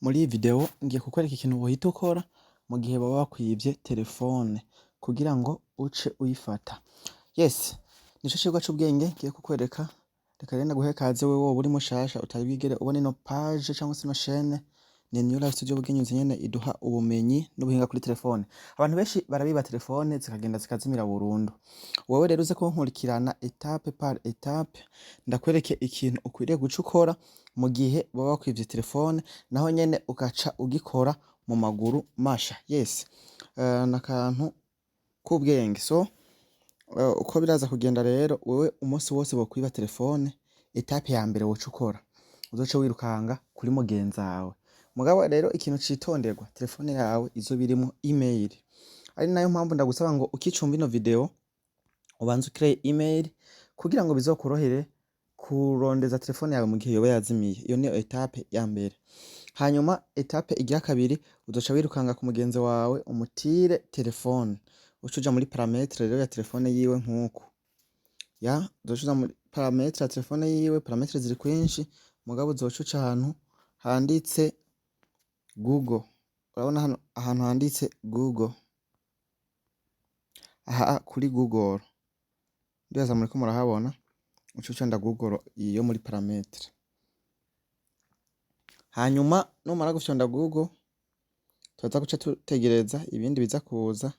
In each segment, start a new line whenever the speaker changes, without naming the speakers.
Muri iyi video ngiye kukwereka ikintu wohita ukora mu gihe baba bakwivye telefone kugira ngo uce uyifata. Yes, nico cigwa c'ubwenge ngiye kukwereka. Reka rero ndaguhe kaze wewe woba uri mushasha utari bwigere ubona ino page cyangwa se ino chaîne. Ni New Life Studio Bugenyuzi nyene iduha ubumenyi n'ubuhinga kuri telefone. Abantu benshi barabiba telefone zikagenda zikazimira burundu. Wowe rero uze kunkurikirana étape par étape, ndakwereke ikintu ukwiriye guca ukora mu gihe baba bakwivye telefone, naho nyene ugaca ugikora mu maguru masha. Yes, n'akantu k'ubwenge. So uko biraza kugenda rero, wewe umunsi wose bokwiba telefone, étape ya mbere woca ukora, uzoca wirukanga kuri mugenzawe. Mugabo rero ikintu citonderwa, telefone yawe izoba irimwo email. Ari nayo mpamvu ndagusaba ngo ukicumva ino video ubanze ukreye email kugira ngo bizokorohere kurondeza telefone yawe mu gihe yoba yazimiye. Iyo niyo étape ya mbere. Hanyuma étape igira kabiri, uzoca wirukanga ku mugenzi wawe umutire telefone. Uca uja muri paramètre rero ya telefone yiwe nkuku. Ya, uzoca uja muri paramètre ya telefone yiwe, paramètre ziri kwinshi, mugabo uzoca uca ahantu handitse Google. Urabona hano ahantu handitse Google. Aha kuri Google. Ndibaza muriko murahabona. Uca ucanda Google iyo muri paramètre. Hanyuma numara gufyonda Google, turaza guca tutegereza ibindi biza kuza.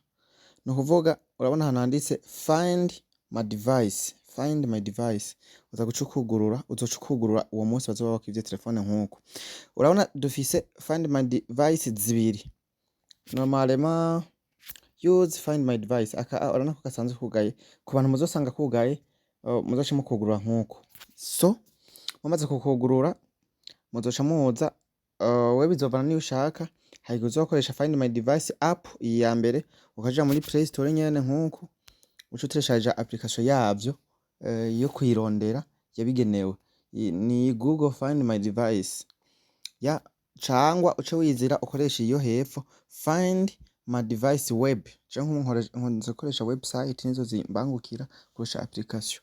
Ni ukuvuga urabona ahantu handitse "Find my device", "Find my device". Uza guca ukugurura, uzoca ukugurura uwo munsi bazoba bakwivye telefone nkuko. Urabona dufise "Find my device" zibiri. Normalement use "Find my device" aka urabona ko gasanzwe kugaye. Ku bantu muzosanga kugaye, muzoce mukugurura nkuko. So mumaze kukugurura muzoca muza, wewe bizovana niyo ushaka. Hari igihe uzokoresha "Find my device app" iyi ya mbere, ukaja muri Play Store nyene nkuku, uca utereshaja application yavyo yo kuyirondera yabigenewe. Ni Google "Find my device" ya, cangwa uce wizira ukoresha iyo hepfo, "Find my device web". Canke nkunze gukoresha website, nizo zimbangukira kurusha application.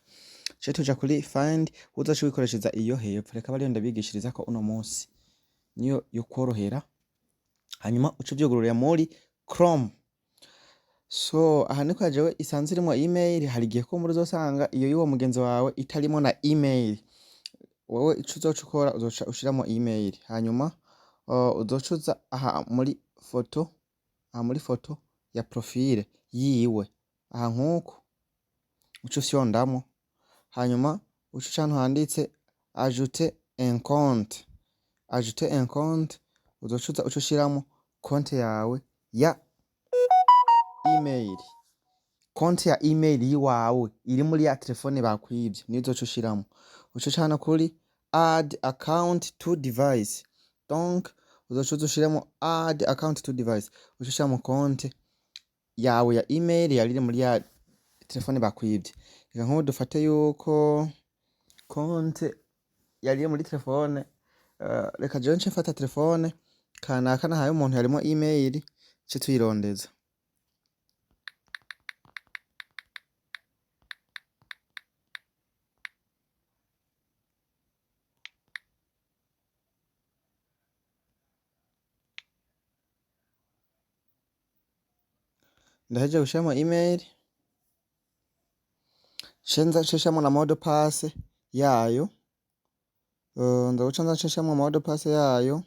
Ce tuja kuri find, uzoca wikoreshereza iyo hepfo. Reka abe ariyo ndabigishirizako uno munsi, niyo yokworohera. Hanyuma uce uvyugururira muri Chrome. So aha niko jewe isanzwe irimwo email. Hari igihe kumbura uzosanga iyo y'uwo mugenzi wawe itarimwo na email. Wewe ico uzoca ukora, uzoca ushiramwo email, hanyuma uzoca uza aha muri photo, aha muri photo ya profile yiwe, aha nkuku, uce ufyondamwo. Hanyuma uce uca ahantu handitse "Ajouter un compte". "Ajouter un compte", uzoca uza uce ushiramwo konte yawe ya email. Konte ya email yiwawe iri muri ya telefone bakwivye niyo uzoca ushiramwo. Uce uca hano kuri "Add account to device". Donc uzoca uza ushiremwo "Add account to device", uce ushiramwo konte yawe ya email yari iri muri ya telefone bakwivye. Reka nk'ubu dufate yuko konte yari iri muri telefone, reka jewe nce mfata telefone kanaka nahaye umuntu yarimwo email, ce tuyirondeza. Ndahejeje gushiramwo email, ce nza nce nshiramwo na mot de passe yayo. Nza guca nza nce nshiramwo mot de passe yayo.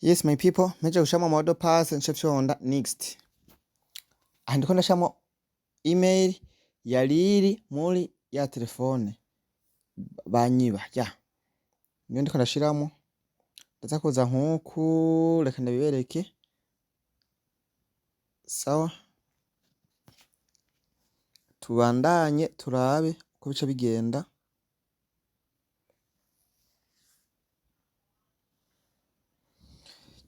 Yes my people, mpejeje gushiramwo mot de passe, nce mfyonda "Next". Aha ndiko ndashiramwo email yari iri muri ya telefone banyiba, ya niyo ndiko ndashiramwo. Ndaza kuza nkuku, reka ndabibereke. Sawa, tubandanye turabe uko bica bigenda.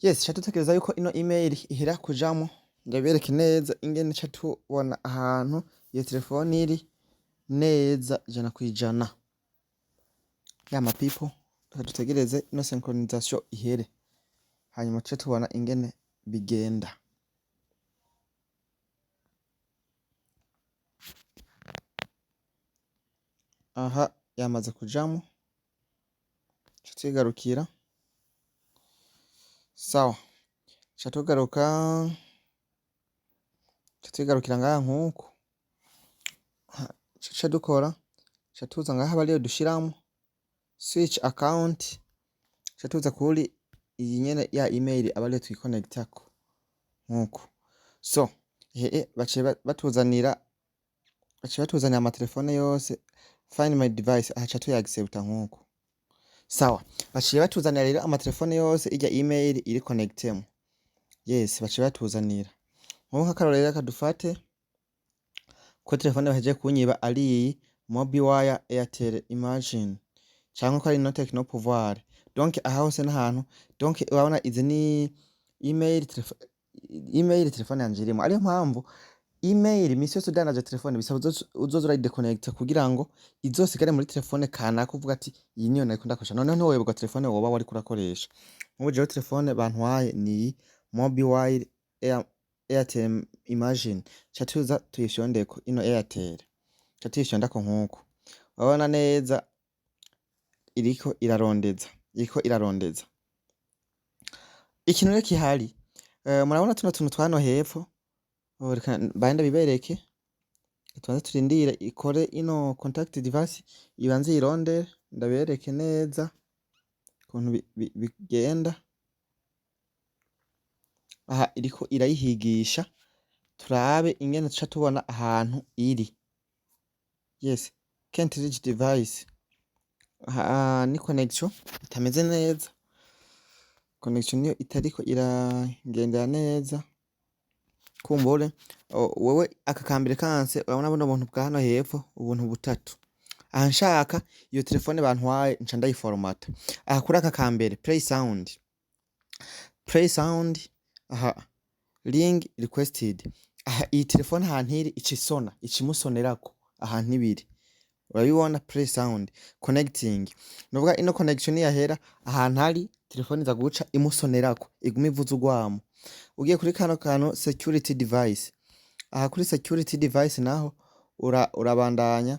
Yes, ca dutekereza yuko ino email ihera kujamwo. Ndabereke neza ingene ca tubona ahantu iyo telefone iri neza 100%. Ya ma people, reka dutegereze ino synchronisation ihere, hanyuma tuce tubona ingene bigenda. Aha Yamaze kujamwo, ca twigarukira. Sawa, ca tugaruka, ca twigarukira ngaha nkuku. Ca dukora, ca tuza ngaha aba ariyo dushiramwo switch account, ca tuza kuri iyi nyene ya email, aba ariyo twikonectako nkuku. So ehe, baciye batuzanira, baciye batuzanira amatelefone yose. Find my device, aha ca tuya accepta nkuku. Sawa, baciye batuzanira rero amatelefone yose irya email iri connectemwo. Yes, baciye batuzanira. Nkubu nk'akarorero, reka dufate ko telefone bahejeje kunyiba ari iyi Mobiwire Airtel Imagine, canke ko ari ino Tecno Pouvoir. Donc aha hose n'ahantu, donc urabona izi ni email, email telefone yanje irimwo. Ariyo mpamvu email misi yose udandaje telefone bisaba uzoze urayidekonecta kugira ngo izosigare muri telefone kanaka, uvuga ati: "Iyi niyo nariko ndakoresha." Noneho ntiwoyoberwa telefone woba wariko urakoresha. Nk'ubu jewe telefone bantwaye ni iyi Mobiwire Airtel Imagine, ca tuza tuyifyondeko ino Airtel, ca tuyifyondako nkuko urabona neza iriko irarondeza, iriko irarondeza. Ikintu rero kihari, murabona tuno tuntu twa hano hepfo. Reka mbanze ndabibereke. Tubanze turindire ikore ino contact device, ibanze yirondere, ndabereke neza ukuntu bigenda. Aha iriko irayihigisha, turabe ingene tuca tubona ahantu iri. Yes, can't reach device. Aha ni connection itameze neza, connection niyo itariko iragendera neza kumbure. Wewe aka kambere kanse, urabona buno buntu bwa hano hepfo, ubuntu butatu. Aha nshaka iyo telefone bantwaye nca ndayiforomata. Aha kuri aka kambere, play sound, play sound, aha ring requested. Aha iyi telefone ahantu iri ica isona, ica imusonerako ahantu ibiri. Urabibona, play sound, connecting. Nuvuga ino connection niyahera, ahantu hari telefone iza guca imusonerako, iguma ivuza urwamo. Ugiye kuri kano kantu security device, aha kuri security device naho urabandanya.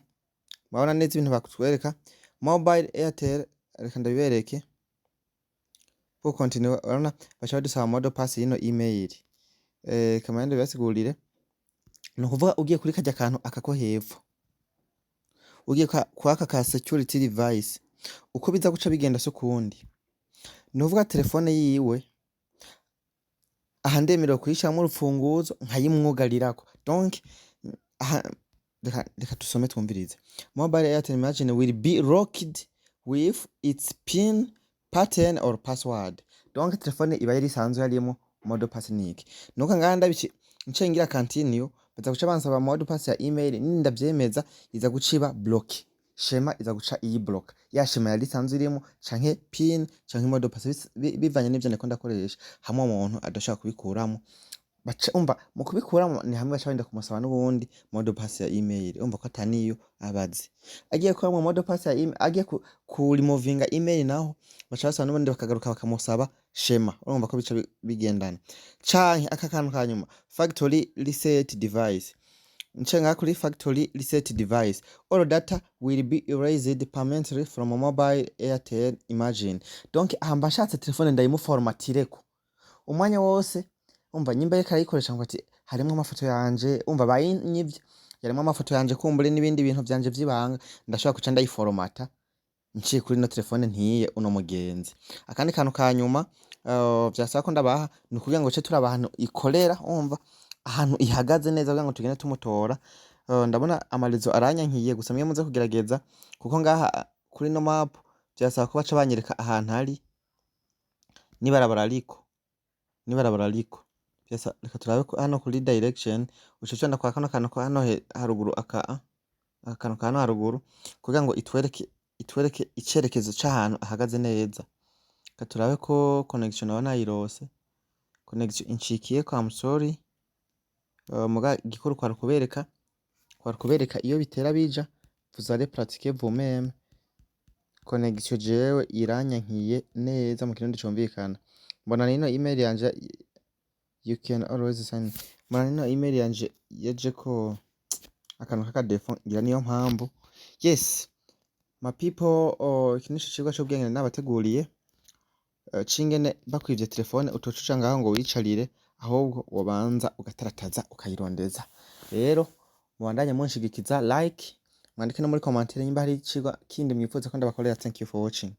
Murabona neza ibintu bakutwereka, mobile Airtel. Reka ndabibereke pour continuer. Urabona baca badusaba mot de passe y'ino email. Kamara ndabibasigurire. Ni ukuvuga ugiye kuri karya kantu aka ko hepfo, ugiye kwaka ka security device, uko biza guca bigenda si ukundi. Ni ukuvuga telefone yiwe aha ndemerewe kuyishiramwo urufunguzo nkayimwugarirako. Donc aha reka dusome twumvirize: "Mobile Airtel Imagine will be locked with its pin, pattern or password." Donc telefone iba yari isanzwe yarimwo mot de passe niki. Nuko ngaha ndabici nce ngira continue, baza guca bansaba mot de passe ya email. Nindavyemeza, iza guca iba bloqué, schéma iza guca iyi block ya schéma yari isanzwe irimo, canke pin canke mot de passe, bivanye n'ivyo nariko ndakoresha. Hamwe umuntu adashobora kubikuramo, baca umva mu kubikuramo ni hamwe baca bagenda kumusaba n'ubundi mot de passe ya email. Umva ko ataniyo abazi agiye kuramwo mot de passe ya email, agiye ku removinga email naho baca basaba n'ubundi, bakagaruka bakamusaba schéma. Urumva ko bica bigendana. Canke aka kantu ka nyuma, factory reset device. Nce ngaha kuri factory reset device, all data will be erased permanently from mobile Airtel Imagine. Donc aha mba nshatse telefone ndayimuformatireko umwanya wose. Umva, nyimba ariko arayikoresha ngo ati harimwo amafoto yanje, umva bayinyivye, yarimwo amafoto yanje kumbure n'ibindi bintu vyanje vy'ibanga, ndashobora kuca ndayiforomata nciye kuri ino telefone ntiye uno mugenzi. Akandi kantu ka nyuma vyasaba ko ndabaha ni ukugira ngo ce turaba ahantu ikorera, umva ahantu ihagaze neza, kugira ngo tugende tumutora. Ndabona ama réseau aranyankiye, gusa mwe muze kugerageza, kuko ngaha kuri ino map vyasaba ko baca banyereka ahantu ari n'ibarabara, ariko n'ibarabara ariko reka turabe ko hano kuri direction uca ufyonda kwa kano kantu ko hano haruguru, aka kantu ka hano haruguru, kugira ngo itwereke icerekezo c'ahantu ahagaze neza. Reka turabe ko connection naba nayirose. Connection incikiyeko, I'm sorry. Muga igikuru kwari kubereka iyo bitera bija. Vous allez pratiquer vous-même. Connection jewe iranyankiye neza. Mu kirundi cumvikana, mbona nino email yanje, you can always sign. Mbona nino email yanje yajeko akantu k'aka défaut, ngira niyo mpamvu. Yes. My people, oh, iki nico cigwa c'ubwenge nabateguriye c'ingene bakwivye telefone utoca uja ngaho ngo wiyicarire, ahubwo wobanza ugatarataza ukayirondeza. Rero mubandanye munshigikiza like, mwandike no muri commentaire nimba hari icigwa kindi mwifuza ko ndabakorera. Thank you for watching.